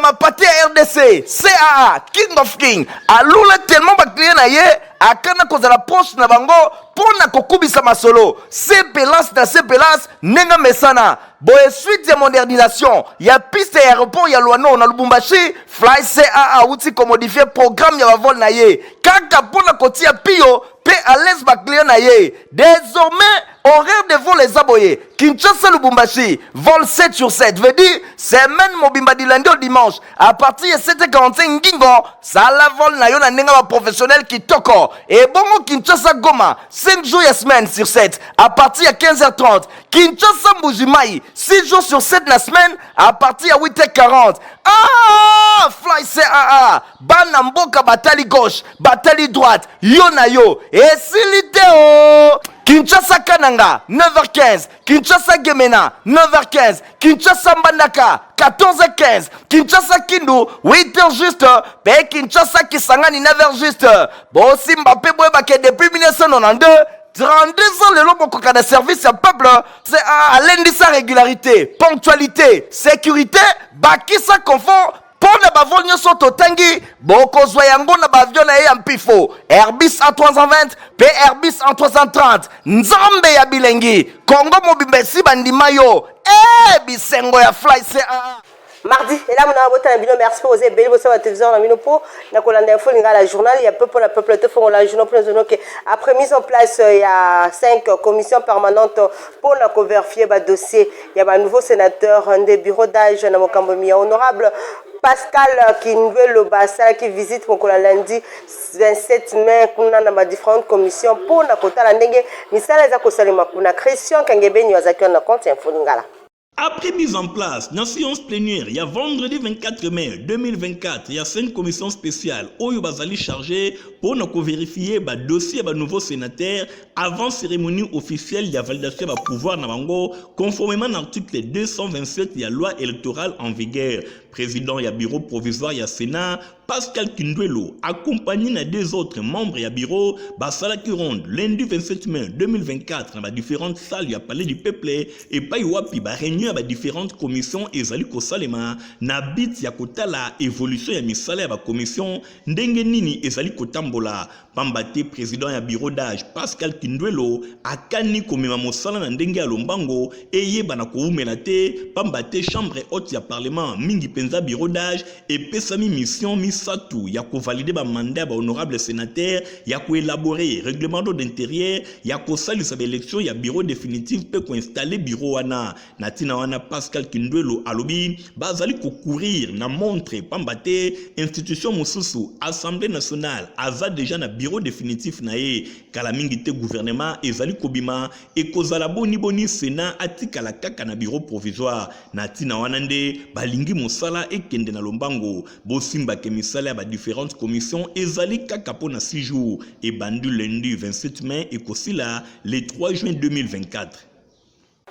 mapate ya RDC, CAA, King of King, alula tellement ba client na ye akana kozala proche na bango mpo na kokubisa masolo sepelance na sepelance ndenge mesana boye. Suite ya modernisation ya piste ya aéroport ya Luano na Lubumbashi, Fly CAA awuti komodifier programme ya bavol na ye kaka mpo na kotia pio mpe à l'aise baclient na ye. Désormais, horaire de vol eza boye: Kinshasa Lubumbashi, vol 7 sur 7, veut dire semaine mobimba, du lundi au dimanche, à partir ya 7h45 ngingo sala vol na yo na ndenge baprofessionnel kitoko. Ebongo Kinshasa Goma, 5 jours ya semaine sur 7, à partir ya 15h30. Kinshasa Mbujimai, 6 jours sur 7 na semaine, à partir ya 8h40. Ah, Fly CAA, bana mboka batali gauche, batali droite, yo na yo esili te o. Kinshasa Kananga, 9h15. Kinshasa Gemena, 9h15. Kinshasa Mbandaka, 14h15. Kinshasa Kindu, 8h juste mpe Kinshasa Kisangani, 9h juste. Bosimba mpe boyebake, depuis 1992, 32 ans lelo, bokoka na service ya peuple. Alendisa régularité, ponctualité, sécurité, bakisa confort. Mpo na bavol nyonso totangi, bokozwa yango na baavion na ye ya mpifo Airbus A320 mpe Airbus A330. Nzambe ya bilengi, Kongo mobimba esi bandima yo e bisengo ya Fly CAA. Mardi elamu na bota na bino. Merci mpo oza ebele bosala batéléviseur na bino mpo na kolanda Info Lingala, journal ya peuple na peuple. Tofongola journal mpona zonoke après mise en place ya 5 commission permanente mpona kovérifier badossier ya banouveau sénateur nde bureau d'âge na mokambo ya honorable Pascal Kindwelo basalaki visite mokolo ya lundi 27 mai kuna na badifférentes commission mpona kotala ndenge misala eza kosalema kuna. Christian Kangebeni azalaki wana na compte ya Info Lingala. Après mise en place dans séance plénière, il y a vendredi 24 mai 2024, il y a cinq commissions spéciales oyo bazali chargé pour nous vérifier ba dossier ba nouveaux sénateurs avant cérémonie officielle de validation ba pouvoir na bango, conformément à l'article 227 de la loi électorale en vigueur. Président ya bureau provisoire ya Sénat, Pascal Kindwelo, accompagné na deux autres membres ya bureau, basalaki ronde lundi 27 mai 2024 na ba différentes salles ya Palais du Peuple epai wapi ba réunion ya ba différentes commissions ezali kosalema, na but ya kotala évolution ya misala ya ba commission, ndenge nini ezali kotambola. Pamba te président ya bureau d'âge Pascal Kindwelo akani komema mosala na ndenge ya lombango, eyebana kowumela te, pamba te chambre haute ya parlement, mingi mpenza bureau d'âge, epesami mission misato: ya kovalider bamandat ya bahonorable sénateur, ya koélaborer règlement d'ordre intérieur, ya kosalisa baélection ya bureau définitive mpe koinstaller bureau wana. Na ntina wana, Pascal Kindwelo alobi bazali kocourir na montre, pamba te institution mosusu, Assemblée nationale, aza déjà na bureau définitif na ye. Kala mingi te gouvernement ezali kobima, ekozala boniboni Sénat atikala kaka na bureau provisoire? Na ntina wana nde balingi mosala ekende na lombango. Bosimbake misala ya badifférentes commissions ezali kaka mpo na 6 jours, ebandi lundi 27 mai, ekosila le 3 juin 2024.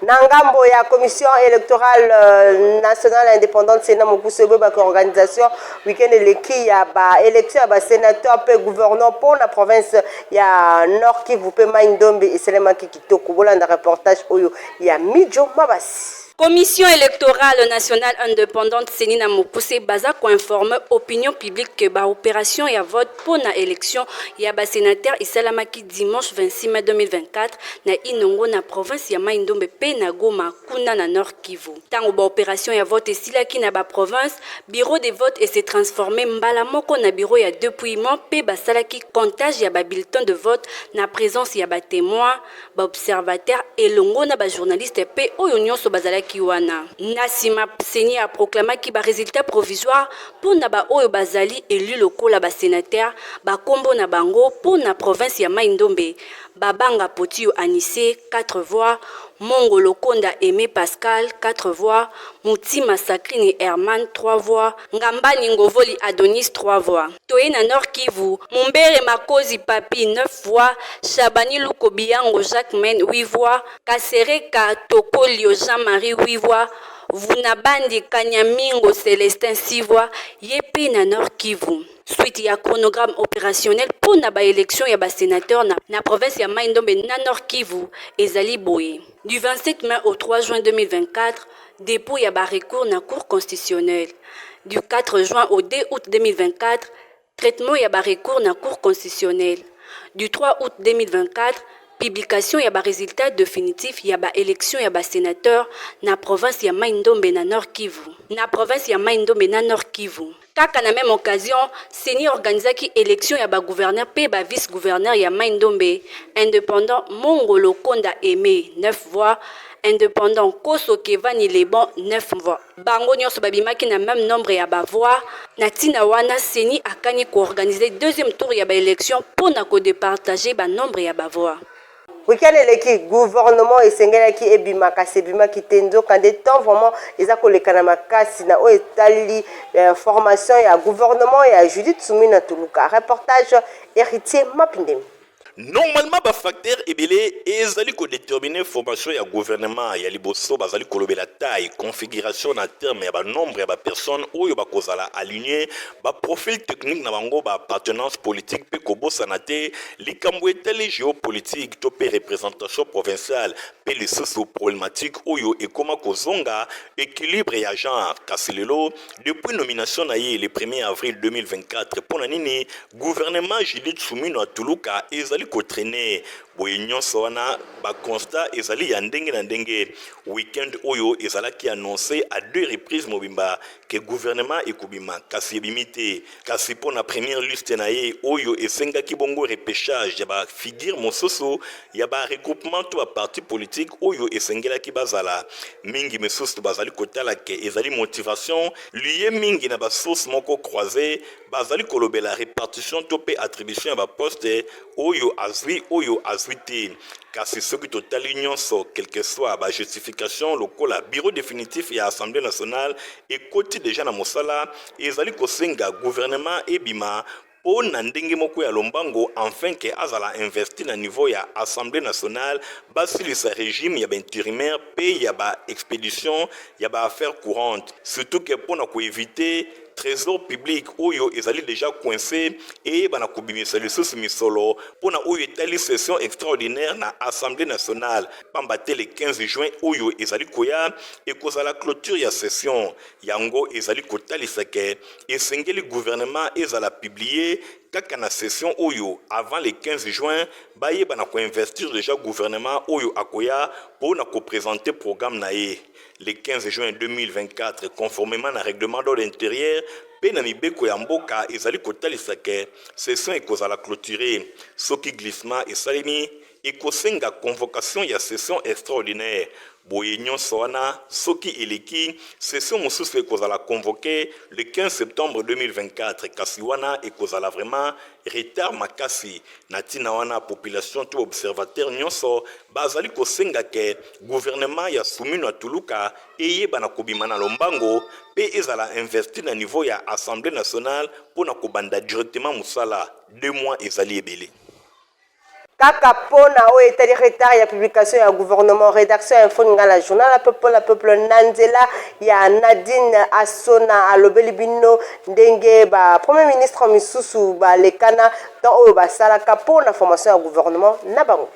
Na ngambo ya Commission électorale nationale indépendante, CENI mokuse, boyebaka organisation weekend eleki ya baélection ya basénateur mpe gouverneur mpo na province ya Nord Kivu mpe Mai Ndombe esalemaki kitoko. Bolanda reportage oyo ya Mijo Mabasi. Commission électorale nationale indépendante, CENI na mokuse, baza koinformer opinion publique ke baopération ya vote mpo na élection ya basénateur esalamaki dimanche 26 mai 2024 na Inongo, na province ya Mai Ndombe, mpe na Goma, kuna na Nord Kivu. Ntango baopération ya vote esilaki na baprovince, bureau de vote ese transformé mbala moko na bureau ya dépouillement mpe basalaki comptage ya babulletin de vote na présence ya batémoin, baobservateur elongo na bajournaliste mpe oyo nyonso bazalaki wana. Na nsima, CENI aproclamaki baresultat provisoire mpo na baoyo bazali élu lokola basénateur. Bakombo na bango: mpo na province ya Mai Ndombe, Babanga Potio Anise, 4 voix; Mongo Lokonda Aimé Pascal, 4 voix; Mutima Sakrine Herman, 3 voix; Ngambani Ngovoli Adonis, 3 voix. Toye na Nord Kivu: Mumbere Makozi Papi, 9 voix; Shabani Luko Biyango Jacques Men, 8 voix; Kasereka Tokolio Jean-Marie, 8 voix; Vunabandi Kanyamingo Célestin, 6 voix. Ye mpe na Nord Kivu. Suite ya chronogramme opérationnel mpo na baélection ya basénateur na province ya Mai Ndombe na Nord Kivu ezali boye: du 27 mai au 3 juin 2024, dépôt ya barecours na Cour constitutionnelle. Du 4 juin au 2 août 2024, traitement ya barecours na Cour constitutionnelle. Du 3 août 2024, publication ya baresultat définitif ya baélection ya basénateur na province ya Mai-Ndombe na Nord Kivu. Na province ya Mai-Ndombe na Nord Kivu. Kaka na même occasion, CENI organisaki élection ya bagouverneur mpe bavice-gouverneur ya Mai-Ndombe. Indépendant Mongolo Konda Aimé, 9 voix. Indépendant Koso Kevani Lebon, 9 voix. Bango nyonso babimaki na même nombre ya bavoix. Na ntina wana, CENI akani koorganiser deuxième tour ya baélection mpo na kodépartager banombre ya bavoix. Weekend eleki, gouvernement esengelaki ebima, kasi ebimaki te. Nzoka nde temps vraiment eza koleka na makasi na oyo etali formation ya gouvernement ya Judith Suminwa Tuluka. Reportage, Héritier Mapindemi. Normalement, bafacteur ebele ezali kodéterminer formation ya gouvernement. Ya liboso, bazali kolobela taille, configuration na terme ya banombre ya bapersone oyo bakozala aligné, baprofil technique na bango, baappartenance politique, mpe kobosana te likambo etali géopolitique to mpe représentation provinciale, mpe lisusu problématique oyo ekóma kozonga, équilibre ya genre. Kasi lelo, depuis nomination na ye le 1er avril 2024, mpo na nini gouvernement Judith Suminwa Tuluka ezali kotraîner boye? Nyonso wana, baconstat ezali ya ndenge na ndenge. Weekend oyo ezalaki annoncé à deux reprises mobimba ke gouvernement ekobima, kasi ebimi te. Kasi mpo na première liste na ye oyo esengaki bongo repêchage ya bafigure mosusu ya baregroupement to baparti politique oyo esengelaki bazala mingi, misusu bazali kotala ke ezali motivation lié mingi na basource moko croisé. Bazali kolobela répartition to mpe attribution ya baposte, oyo azwi, oyo azwi te. Kasi soki totali nyonso, quelque soit bajustification, lokola bureau définitif ya Assemblée nationale ekoti deja na mosala, ezali kosenga gouvernement ebima mpo na ndenge moko ya lombango, enfin ke azala investi na niveau ya Assemblée nationale, basilisa régime ya baintérimaire mpe ya baexpédition ya baaffaire courante, surtout ke mpo na koéviter trésor public oyo ezali déjà coincé eyeba na kobimisa lisusu misolo mpo na oyo etali session extraordinaire na Assemblée nationale, pamba te le 15 juin oyo ezali koya ekozala clôture ya session. Yango ezali kotalisa ke esengeli gouvernement ezala publié kaka na session oyo avant le 15 juin, bayeba na koinvestir déjà gouvernement oyo akoya mpo na koprésenter programme na ye le 15 juin 2024, conformément na règlement d'ordre intérieur mpe na mibeko ya mboka. Ezali kotalisa ke session ekozala clôturé. Soki glissement esalemi, ekosenga convocation ya session extraordinaire. Boye nyonso wana soki eleki, session mosusu ekozala convoqué le 15 septembre 2024, kasi wana ekozala vraiment retard makasi. Na ntina wana, population to observateur nyonso bazali kosenga ke gouvernement ya Suminwa Tuluka eyeba na kobima na lombango mpe ezala investi na niveau ya Assemblée nationale mpo na kobanda directement mosala. 2 mois ezali ebele. Kaka mpona oyo etali retard ya publication ya gouvernement, rédaction ya Info Lingala, journal ya peuple na peuple, na nzela ya Nadine Asona, alobeli bino ndenge ba premier ministre misusu balekana, temps oyo basalaka mpona formation ya gouvernement na bango.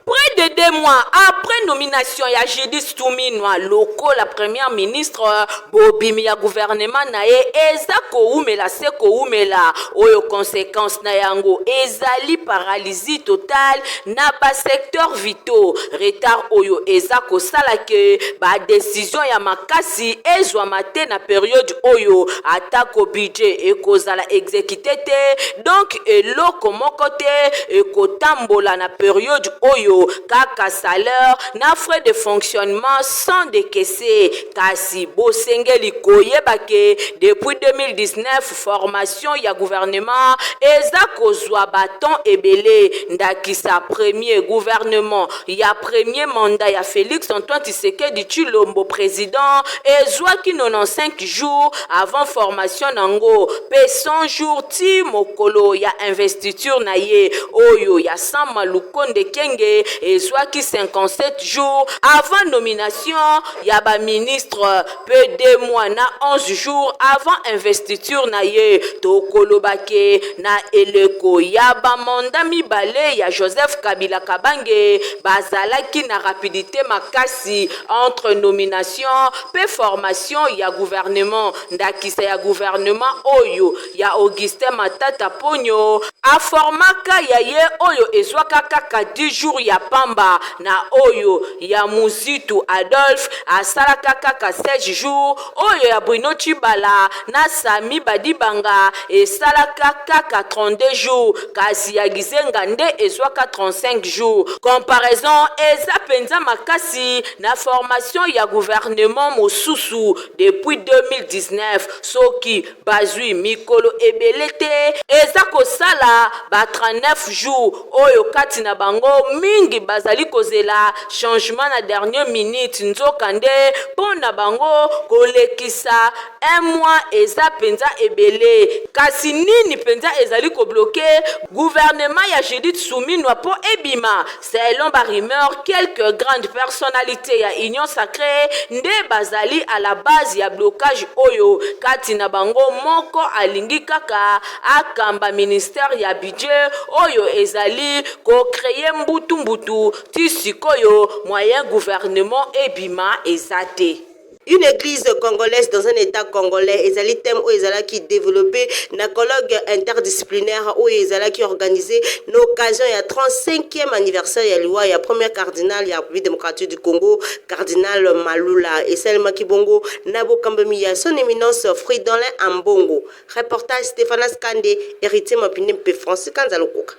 Près de 2 mois après nomination ya Judith Suminwa lokola premier ministre, bobimi ya gouvernement na ye eza kowumela se kowumela. Oyo conséquence na yango ezali paralysie totale na basecteur vitaux. Retard oyo eza kosala ke badécision ya makasi ezwama te na période oyo, atako budget ekozala exécuté te. Donc eloko moko te ekotambola na période oyo, kaka salaire na frais de fonctionnement sans décaisser. Kasi bosengeli koyeba ke depuis 2019, formation ya gouvernement eza kozwa batemps ebele. Ndakisa, premier gouvernement ya premier mandat ya Félix Antoine Tshisekedi Tshilombo président ezwaki 95 jours avant formation nango, mpe 100 jours ti mokolo ya investiture na ye. Oyo ya Sama Lukonde Kenge. Kabange ezwaki 57 jours avant nomination ya ba ministres mpe 2 mois na 11 jours avant investiture na ye. Tokoloba ke na eleko ya ba mandats mibale ya Joseph Kabila Kabange bazalaki na rapidite makasi entre nomination mpe formation ya gouvernement. Ndakisa ya gouvernement oyo ya Augustin Matata Ponyo aformaka ya ye oyo ezwaka kaka 10 jours ya pamba, na oyo ya Muzitu Adolphe asalaka kaka 16 jours, oyo ya Bruno Tshibala na Samy Badibanga esalaka kaka 32 jours, kasi ya Gizenga nde ezwaka 35 jours. Comparaison eza penza makasi na formation ya gouvernement mosusu depuis 2019 soki Bazui mikolo ebele te, eza kosala ba 39 jours oyo kati na bango mingi bazali kozela changement na dernier minute nzoka nde mpo na bango kolekisa un mois eza penza ebele. Kasi nini penza ezali ko bloquer gouvernement ya Judith Suminwa mpo ebima? Selon ba rumeurs, quelques grandes personnalites ya Union sacree nde bazali à la base ya blocage oyo. Kati na bango, moko alingi kaka akamba ministère ya budget oyo ezali ko creer mbutu mbutu ti sikoyo moyen gouvernement ebima eza te. Une eglise congolaise dans un etat congolais ezali thème oyo ezalaki developper na colloque interdisciplinaire oyo ezalaki organise na occasion ya 35e anniversaire ya liwa ya premier cardinal ya Republique democratique du Congo, cardinal Malula. Esalemaki bongo na bokambami ya son eminence Fridolin Ambongo. Reportage Stephanas Kande, Heritier Mapinde mpe Francis Kanza Lokoka.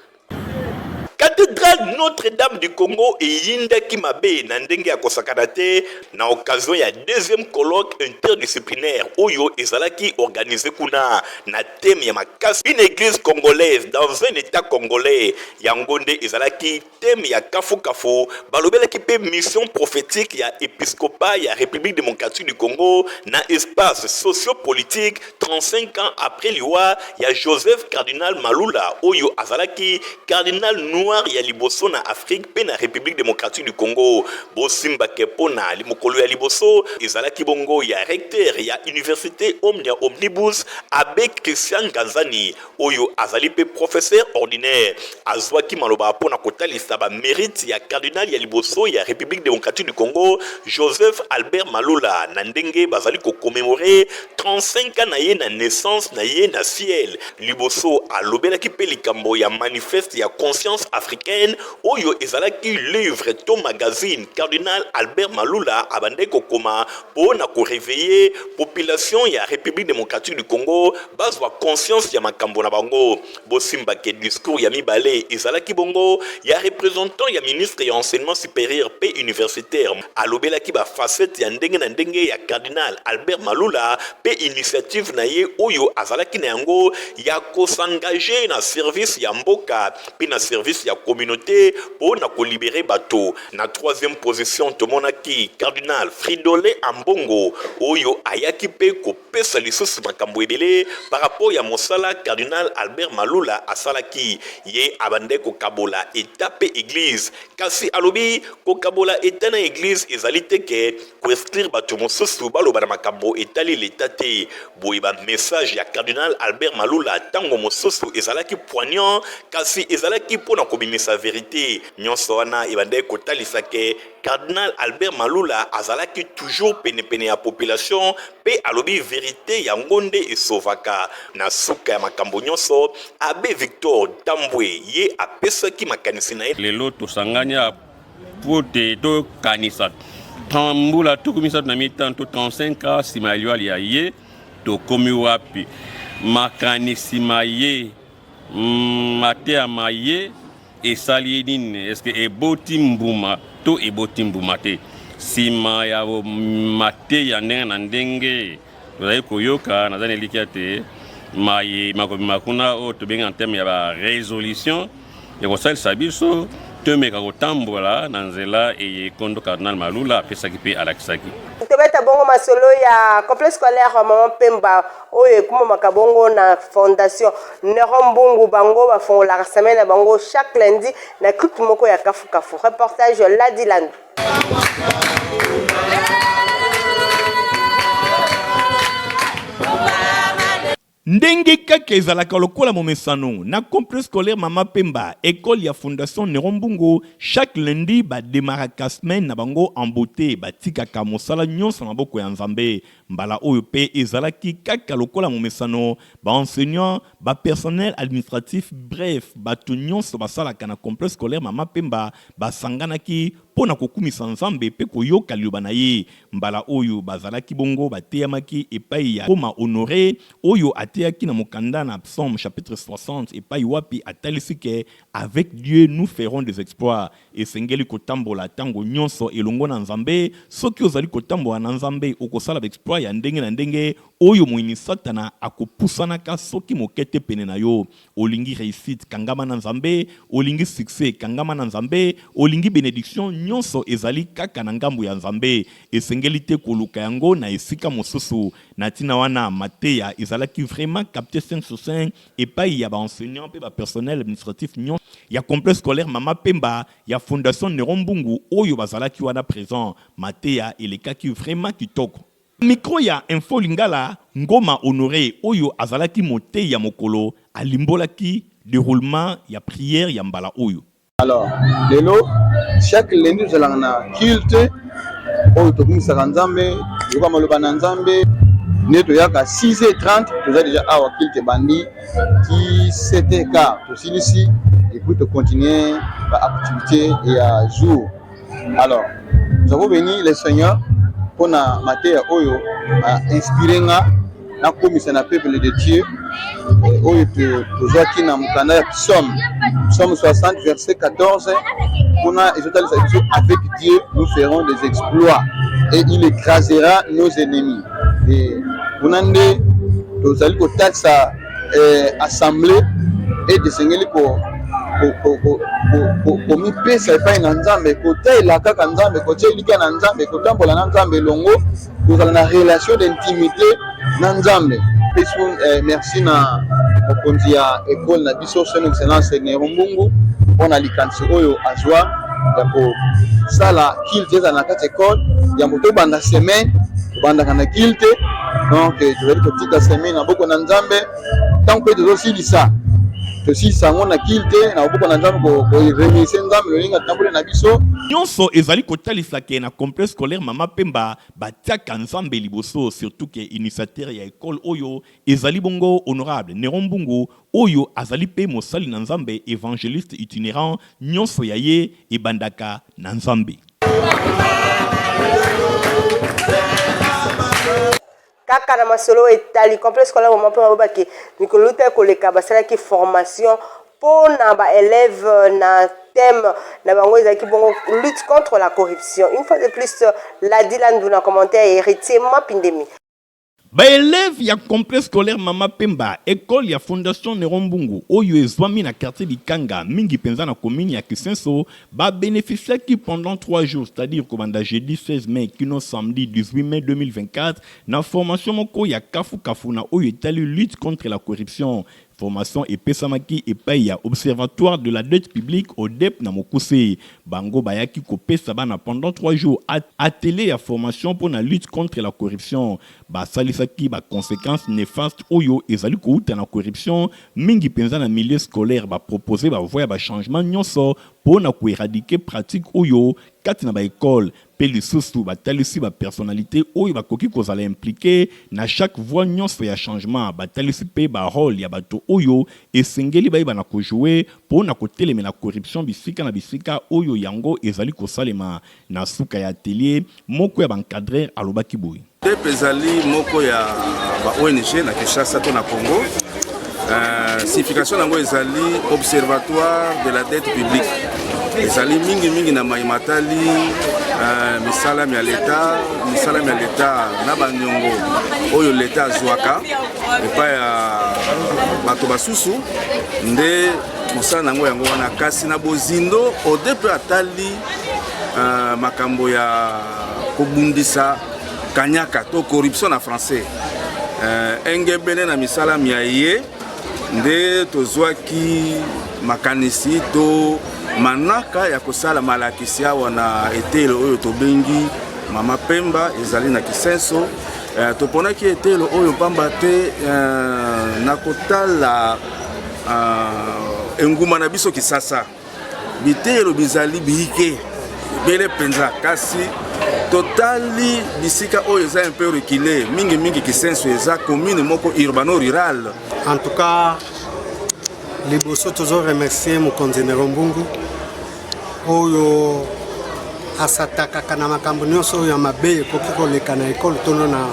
Cathedrale Notre-Dame du Congo eyindaki mabe na ndenge ya kosakana te na occasion ya deuxième colloque interdisciplinaire oyo ezalaki organise kuna na thème ya makasi Une eglise congolaise dans un etat congolais. Yango nde ezalaki thème ya kafu-kafu. Balobelaki mpe mission prophétique ya episcopat ya Republique democratique du Congo na espace socio-politique 35 ans après liwa ya Joseph Cardinal Malula oyo azalaki cardinal noir ya liboso na Afrique mpe na Republique democratique du Congo. Bosimba ke mpo na mokolo ya liboso ezalaki bongo ya recteur ya universite Omnia Omnibus Abbe Christian Nganzani oyo azali mpe professeur ordinaire azwaki maloba mpo na kotalisa ba merites ya cardinal ya liboso ya Republique democratique du Congo Joseph Albert Malula na ndenge bazali ko commemorer 35 ans na ye na naissance na ye na ciel. Liboso alobelaki mpe likambo ya manifeste ya conscience africaine oyo ezalaki livre to magazine cardinal Albert Malula abandaki kokoma mpo na ko reveiller population ya Republique democratique du Congo bazwa conscience ya makambo na bango. Bosimba ke discours ya mibale ezalaki bongo ya representant ya ministre ya enseignement superieur mpe universitaire. Alobelaki ba facettes ya ndenge na ndenge ya cardinal Albert Malula mpe initiative na ye oyo azalaki na yango ya ko s'engager na service ya mboka mpe na service ya communaute mpo na ko liberer bato. Na troisième position tomonaki cardinal Fridolin Ambongo oyo ayaki mpe ko pesa lisusu makambo ebele par rapport ya mosala cardinal Albert Malula asalaki. Ye abandaki kokabola Etat pe eglise. Kasi alobi kokabola Etat na eglise ezali te ke ko exclure batu mosusu baloba na makambo etali l'Etat te. Boye ba messages ya cardinal Albert Malula tango mosusu ezalaki poignant kasi ezalaki po na kobimisa verite. Nionso wana ebandaki kotalisa ke Cardinal Albert Malula azalaki toujours pene pene ya population pe alobi verite yango nde esovaka. Na suka ya makambo nionso, Abbe Victor Ntambwe ye apesaki makanisi na ye. Lelo tosangani awa mpo te tokanisa mbula 35 to 35 ans nsima ya liwa lya ye, tokomi wapi? Makanisi ma ye, mateya ma ye Esali ye nini? Est-ce que eboti mbuma to eboti mbuma te? Nsima ya mateya ndenge na ndenge tozali koyoka, naza na elikya te maye makobima kuna oyo tobengi en terme ya ba resolution ekosalisa biso Tomeka kotambola na nzela eye kondo Cardinal Malula apesaki mpe alakisaki. Tobeta bongo masolo ya complexe scolaire Maman Pemba oyo ekumamaka bongo na fondation Neron Mbungu. Bango bafongolaka semaine na bango chaque lundi na culte moko ya kafukafu. Reportage Ladi Landu. Ndenge kaka ezalaka lokola momesano, na Complexe scolaire Mama Pemba, ecole ya Fondation Neron Mbungu, chaque lundi ba demarraka semaine na bango en beaute, batikaka mosala nionso na maboko ya Nzambe. Mbala oyo pe ezalaki kaka lokola momesano, ba enseignants, ba personnels administratifs, bref bato nionso basalaka na Complexe scolaire Mama Pemba basanganaki mpo na kokumisa Nzambe mpe koyoka Liloba na Ye. Mbala oyo bazalaki bongo, bateyamaki epai ya Ntoma Honore, oyo ateyaki na mokanda na Psaume chapitre 60, epai wapi atalisi ke avec Dieu nous ferons des exploits. Esengeli kotambola tango nyonso elongo na Nzambe. Soki ozali kotambola na Nzambe, okosala ba exploits ya ndenge na ndenge oyo moyini Satana akopusanaka soki moke te pene na yo. Olingi reussite kangama na Nzambe, olingi succès kangama na Nzambe, olingi benediction nionso ezali kaka na ngambo ya Nzambe. Esengeli te koluka yango na esika mosusu. Na tina wana mateya ezalaki vraiment capte 5 sur 5 epayi ya ba enseignants pe ba personnels administratifs nionso ya complexe scolaire Mama Pemba ya Fondation Neron Mbungu oyo bazalaki wana present. Mateya elekaki vraiment kitoko. Na micro ya Info Lingala, Ngoma Honore oyo azalaki moteyi ya mokolo alimbolaki deroulement ya prière ya mbala oyo. Alors lelo chaque lundi tozalaka na culte oyo tokumisaka Nzambe, toyoka maloba na Nzambe nde toyaka 6h30 toza deja awa culte ebandi ti 7h15 tosilisi et puis tocontinue ba activité ya jour. Alors, nous avons béni le Seigneur mpo na mateya oyo a inspiré nga nakomisa na peuple de Dieu eh, oyo tozwaki na mokanda ya psaume psaume 60 verset 14 kuna ezotalisa biso avec Dieu nous ferons des exploits et il écrasera nos ennemis et kuna nde tozali kotalisa eh, assemblée ete esengeli komipesa epai na Nzambe, kotalela kaka Nzambe, kotia elikya na Nzambe, kotambola na Nzambe elongo, kozala na relation d'intimité na Nzambe. Pesi eh, merci na mokonzi ya ekole na biso son excellence Nero Mbungu mpo na likanisi oyo azwa ya kosala culte ezala na kati ekole yambo tobanda semaine tobandaka na culte. Donc tozali kotika semaine na boko na Nzambe ntango mpe tozosilisa tosilisa yango na culte na maboko na Nzambe, koremercie Nzambe lolinga atamboli na biso. Nionso ezali kotalisa ke na complexe scolaire Mama Pemba batiaka Nzambe liboso surtout ke initiateur ya ecole oyo ezali bongo honorable Neron Mbungu oyo azali pe mosali na Nzambe evangeliste itinerant nionso ya ye ebandaka na Nzambe. Kaka na masolo etali complexe scolaire Mama Pemba balobaki mikolo luta koleka basalaki formation mpo na ba elèves na thème na bango ezalaki bongo lutte contre la corruption. Une fois de plus, Ladi Landu na commentaire ya Héritier Mapindemi. Ba elèves ya complexe scolaire Mama Pemba, ecole ya Fondation Neron Mbungu oyo ezwami na quartier Bikanga, mingi penza na commune ya Kisenso, ba beneficiaki pendant 3 jours, c'est-à-dire kobanda jeudi 16 mai kino samedi 18 mai 2024, na formation moko ya kafu kafu na oyo etali lutte contre la corruption. Formation epesamaki epayi ya Observatoire de la dette publique, ODEP na mokuse. Bango bayaki kopesa bana pendant 3 jours atelier ya formation mpo na lutte contre la corruption. Basalisaki ba consequences nefastes oyo ezali kowuta na corruption, mingi penza na milieu scolaire. Ba proposer ba voies ya ba changements nionso mpo na ko eradiquer pratique oyo kati na ba ecoles. Mpe lisusu batalisi ba personnalites oyo bakoki kozala impliquer na chaque voie nionso ya changement. Batalisi mpe ba roles ya bato oyo esengeli bayeba na ko jouer mpo na kotelemela corruption bisika na bisika oyo yango ezali kosalema. Na suka ya atelier, moko ya ba encadreurs alobaki boye. DEP ezali moko ya ba ONG na Kinshasa to na Congo. Signification yango ezali Observatoire de la dette publique. Ezali mingi mingi na mai matali misala mya leta, misala mya leta na banyongo oyo leta azwaka epai ya bato basusu nde. Mosala na yango yango wana, kasi na bozindo ODEP atali makambo ya kobundisa kanyaka to corruption na français. Engebene na misala mya ye nde tozwaki makanisi to manaka ya kosala malakisi awa na eteyelo oyo tobengi Mama Pemba, ezali na Kisenso. Toponaki eteyelo oyo mpamba te na kotala engumba na biso Kisasa, biteyelo bizali biike ebele mpenza, kasi totali bisika oyo eza un peu reculé, mingimingi Kisenso eza commune moko urbano-rurale. En tout cas, liboso tozo remercier mokonzi Nero Mbungu oyo asatakaka na makambo nyonso oyo ya mabe ekoki koleka na ekolo tono na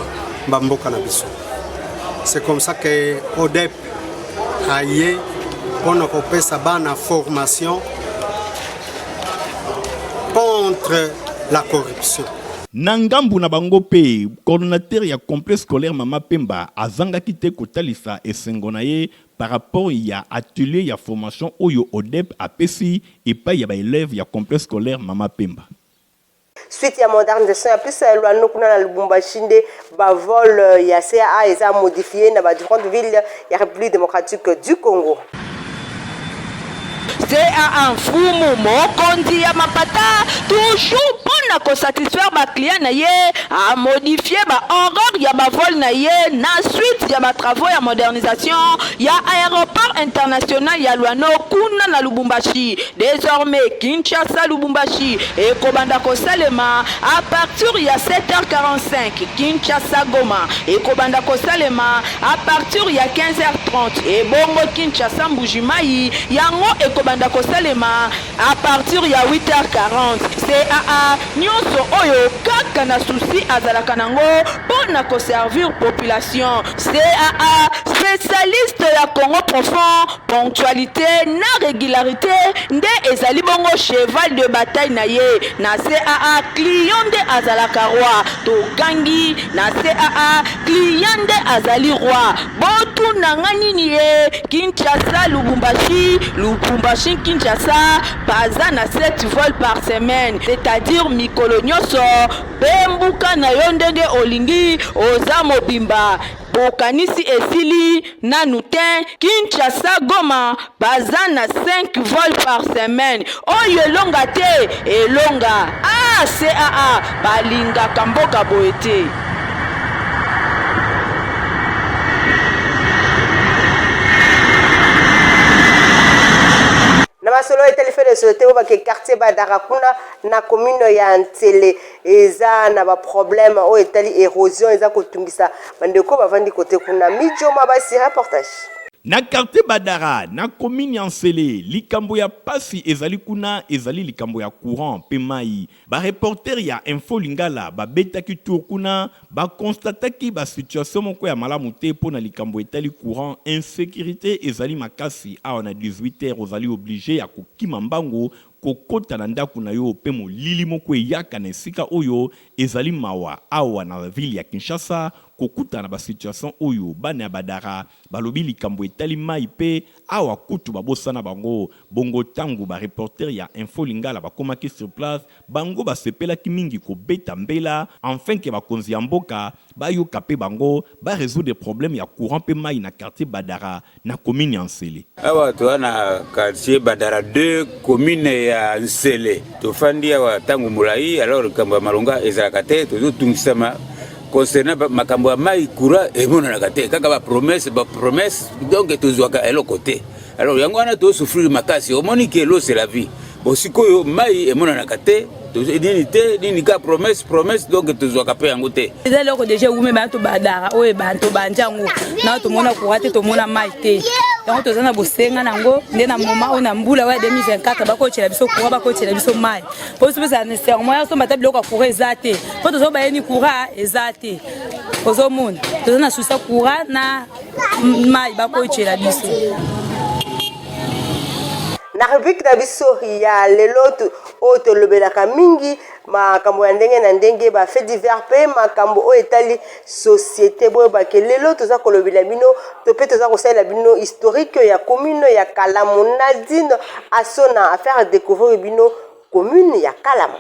bamboka na biso. C'est comme ça que ODEP aye mpona kopesa bana formation contre la corruption. Na ngambu na bango mpe, coordonnateur ya complexe scolaire Mama Pemba azangaki te kotalisa esengo na ye par rapport ya atelier ya formation oyo ODEP apesi epayi ya ba elèves ya complexe scolaire Mama Pemba. Suite ya modernisation ya piste ya Luano kuna na Lubumbashi nde ba vol ya CAA eza modifie na ba différentes villes ya République démocratique du Congo. CAA mfumu mokonzi ya mapata toujours mpo na ko satisfaire ba clients na ye a modifier ba horaires ya ba vols na ye na suite ya ba travaux ya modernisation ya aeroport international ya Luano kuna na Lubumbashi. Desormais Kinshasa Lubumbashi ekobanda kosalema à partir ya 7h45, Kinshasa Goma ekobanda kosalema à partir ya 15h30 ebongo Kinshasa Mbuji Mayi yango ekobanda kosalema à partir ya 8h40. CAA nionso oyo kaka na souci azalaka nango po na ko servir population. CAA specialiste ya Congo profond, ponctualite na regularite nde ezali bongo cheval de bataille na ye. Na CAA client nde azalaka roi. Togangi na CAA client nde azali roi. Botuna nga nini ye Kinshasa Lubumbashi, Lubumbashi Kinshasa baza na 7 vols par semaine c'est-à-dire mikolo nyoso pembuka na yo ndenge olingi oza mobimba bokanisi esili nanu te Kinshasa Goma baza na 5 vols par semaine oyo elonga te elonga ah CAA balingaka mboka boye te. Na masolo etali fait de société oyo bake quartier Badara kuna na commune ya Nsele eza na ba problème oyo etali érosion eza kotungisa bandeko bavandi kote kuna. Midjoma basi reportage. Na quartier Badara, na commune ya Nsele, likambo ya pasi ezali kuna ezali likambo ya courant pe mayi. Ba reporters ya Info Lingala babetaki tour kuna, ba constataki ba situation moko ya malamu te mpo na likambo etali courant, insecurite ezali makasi awa na 18 heures ozali oblige ya kokima mbangu kokota na ndaku na yo pe molili moko eyaka na esika oyo ezali mawa awa na ville ya Kinshasa kokutana na ba situation oyo bana ya Badara balobi likambo etali mayi pe awa kutu babosana bango bongo tangu ba reporters ya Info Lingala bakomaki sur place bango basepelaki mingi kobeta mbela enfin que bakonzi ya mboka bayoka pe bango ba resoudre problème ya courant pe mayi na quartier Badara na commune ya Nsele. Awa toza na quartier Badara 2 commune ya Nsele. Tofandi awa tango molayi alors likambo ya malonga ezalaka te, tozotungisama concernant makambo ya mai courant emonanaka te, kaka ba promesse ba promesse, donc tozwaka eloko te. Alors yango wana tozosouffrir makasi, omoni ke l'eau c'est la vie. Bon sikoyo mai emonanaka te, nini te nini kaka promesse promesse, donc tozwaka mpe yango te. Eza eloko deja ewume bana tobadara oyo ebanda tobandi yango na tomona courant te, tomona mai te, yango toza na bosenga nango nde na moment oyo na mbula oyo ya 2024 bakotyela biso courant, bakotyela biso mai mpo biso mpeza nécessairement ya somba ata biloko ya courant eza te, mpo tozo bayeni courant eza te, ozomona toza na souci ya courant na mai bakotyela biso. Na rubrique na biso ya lelo oyo tolobelaka mingi. makambo ya ndenge na ndenge, ba faits divers mpe makambo oyo etali société. Boyeba ke lelo toza kolobela bino to mpe toza kosalela bino historique ya commune ya Kalamu. Nadine Asona afaire découvrir bino commune ya Kalamu.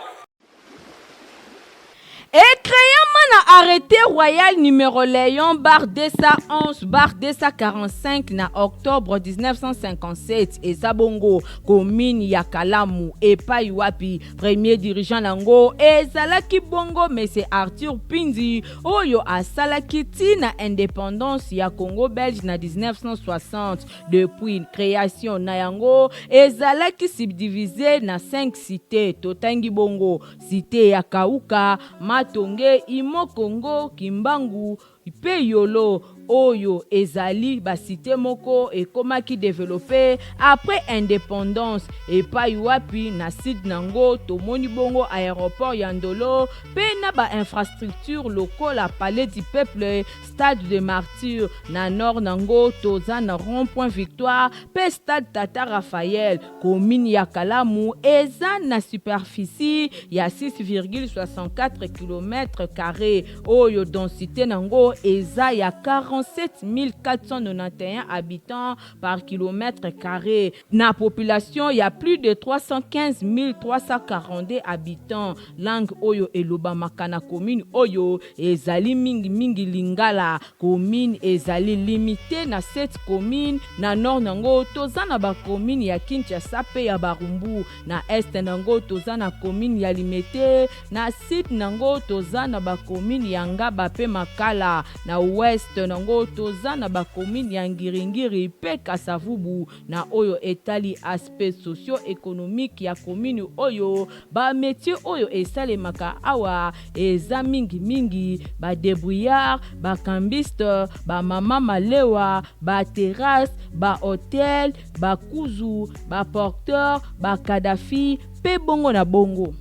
Ecréama na arrêté royal numéro Léon bar 211 bar 245 na octobre 1957, eza bongo commune ya Kalamu, epai wapi premier dirigeant nango ezalaki bongo Monsieur Arthur Pindi, oyo asalaki ntina indépendance ya Congo belge na 1960. Depuis création na yango, ezalaki subdivisé na 5 cité. Totangi bongo cité ya Kauka, Matonge, Imo Congo, Kimbangu mpe Yolo, oyo ezali bacité moko ekomaki développé après indépendance, epai wapi na site nango tomoni bongo aéroport ya Ndolo mpe na bainfrastructure lokola Palais du Peuple, Stade de Martyr. Na nord nango toza na rond point Victoire mpe stade Tata Raphaël. Commune ya Kalamu eza na superficie ya 6,64 km carré, oyo densité nango eza ya 47 491 habitants par kilomètre carré, na population ya plus de 315 342 habitants. Langue oyo elobamaka na commune oyo ezali mingimingi lingala. Commune ezali limité na 7 commune. Na nord nango toza na bacommune ya Kinshasa mpe ya Barumbu. Na est nango toza na commune ya Limete. Na sud nango toza na bacommune ya Ngaba mpe Makala. Na ouest nango toza na bacommune ya Ngiringiri mpe Kasavubu. Na oyo etali aspect socio-économique ya commune oyo, bamétier oyo esalemaka awa eza mingimingi badébrouillard, bacambiste, bamama malewa, baterrasse, bahotel, bakuzu, baporteur, bakadafi mpe bongo na bongo.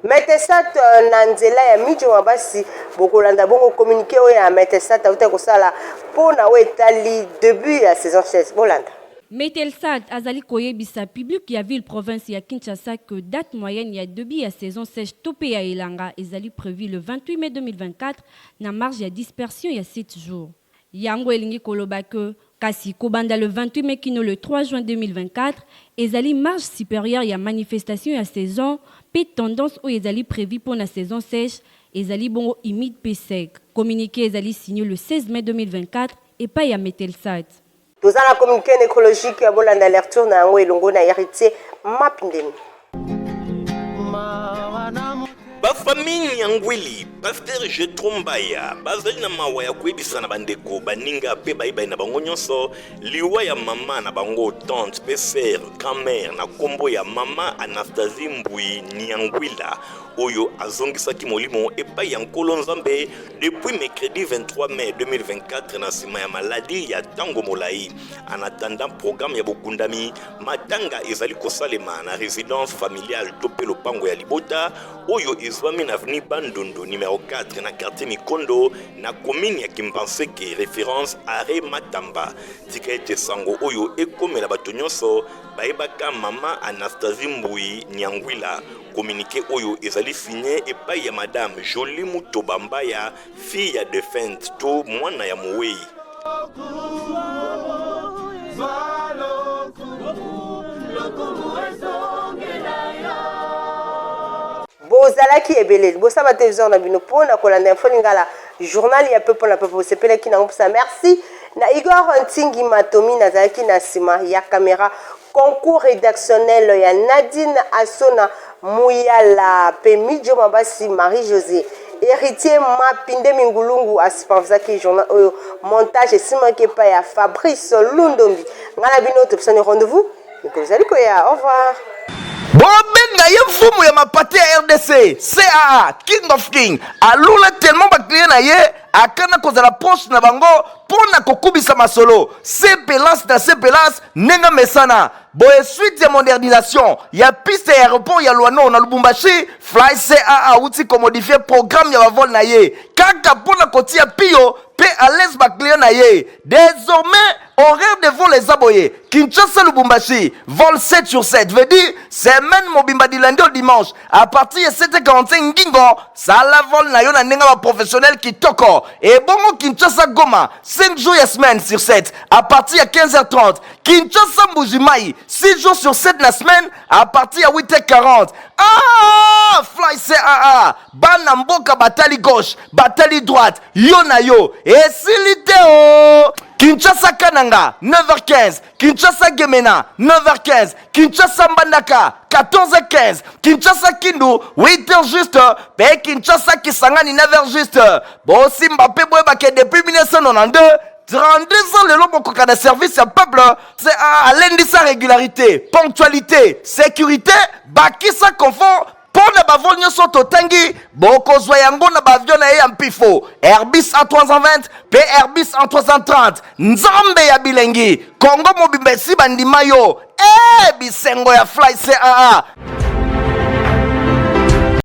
Metesat na nzela ya Mijo Mabasi, bokolanda bongo communiqué oyo ya Metesat auta kosala mpona oyo etali début ya saison 16. Bolanda. Metelsat azali koyebisa public ya ville province ya Kinshasa que date moyenne ya début ya saison sèche to mpe ya elanga ezali prévu le 28 mai 2024, na marge ya dispersion ya 7 jours. Yango elingi koloba ke kasi kobanda le 28 mai kino le 3 juin 2024 ezali marge supérieure ya manifestation ya saison, mpe tendance oyo ezali prévu mpo na saison sèche ezali bongo humide mpe sec. Communiqué ezali signé le 16 mai 2024 epai ya Metelsat. Toza na communiqué nécrologique ya bolanda lecture na yango elongo na Héritier Mapindemi. Bafamille ya Ngwili, pasteur Jetro Mbaya, bazali na mawa ya koyebisa na bandeko, baninga mpe bayebai na bango nyonso liwa ya mama na bango, tante mpe sœur, grand-mère, na nkombo ya mama Anastasie Mbui Niangwila, oyo azongisaki molimo epai ya Nkolo Nzambe depuis mercredi 23 mai 2024, na nsima ya maladi ya ntango molai. En attendant programme ya bokundami, matanga ezali kosalema na résidence familiale to mpe lopango ya libota oyo ezwami na avenue Bandundu numéro 4, na quartier Mikondo, na commune ya Kimbanseke, référence arrêt Matamba. Tika ete sango oyo ekomela bato nyonso bayebaka mama Anastasie Mbui Nyangwila. Communiqué oyo ezali signé epai ya madame Joli Mutoba Mbaya, fille ya défunte to mwana ya mowei. Bozalaki ebele liboso ya batelevizeur na bino mpo na kolanda Info Lingala, journal ya peuple na peuple. Bosepelaki nango mposa. Merci na Igor Ntingi Matomi, nazalaki na nsima ya caméra. Concours rédactionnel ya Nadine Asona Muyala mpe Mijo Mabasi Marie José. Héritier Mapinde Mingulungu asupervisaki journal oyo. Montage esimaki epai ya Fabrice Lundombi. Ngai na bino topesani rendez-vous mikolo ezali koya. Au revoir. Bobenga ye mfumu ya mapate ya RDC, CAA King of King. Alula tellement baclient na ye, akana kozala proche na bango mpo na kokubisa masolo sepelance na sepelance ndenge mesana boye. Suite ya modernisation ya piste ya aéroport ya Luano na Lubumbashi, Fly CAA awuti komodifier programme ya bavol na ye kaka mpo na kotia pio mpe à l'aise baclient na ye. Désormais Horaire de vol eza boye, Kinshasa Lubumbashi, vol 7 sur 7, veut dire semaine mobimba du lundi au dimanche à partir ya 7h45 ngingo sala vol na yo na ndenge ba professionnel kitoko. Ebongo Kinshasa Goma, 5 jours ya semaine sur 7 à partir ya 15h30. Kinshasa Mbuji-Mayi, 6 jours sur 7 na semaine à partir ya 8h40. Ah, Fly CAA, bana mboka batali gauche, batali droite, yo na yo esili te o. Kinshasa Kananga 9h15, Kinshasa Gemena 9h15, Kinshasa Mbandaka 14h15, Kinshasa Kindu 8h juste, pe Kinshasa Kisangani 9h juste. Bosimba pe boyebake depuis 1992 32 ans lelo bokoka na service ya peuple. C'est alendisa régularité, ponctualité, sécurité, bakisa confort. Mpo na bavol nyonso totangi, bokozwa yango na baavion na ye ya mpifo Airbus A320 mpe Airbus A330. Nzambe ya bilengi, Kongo mobimba esi bandima yo. E bisengo ya Fly CAA.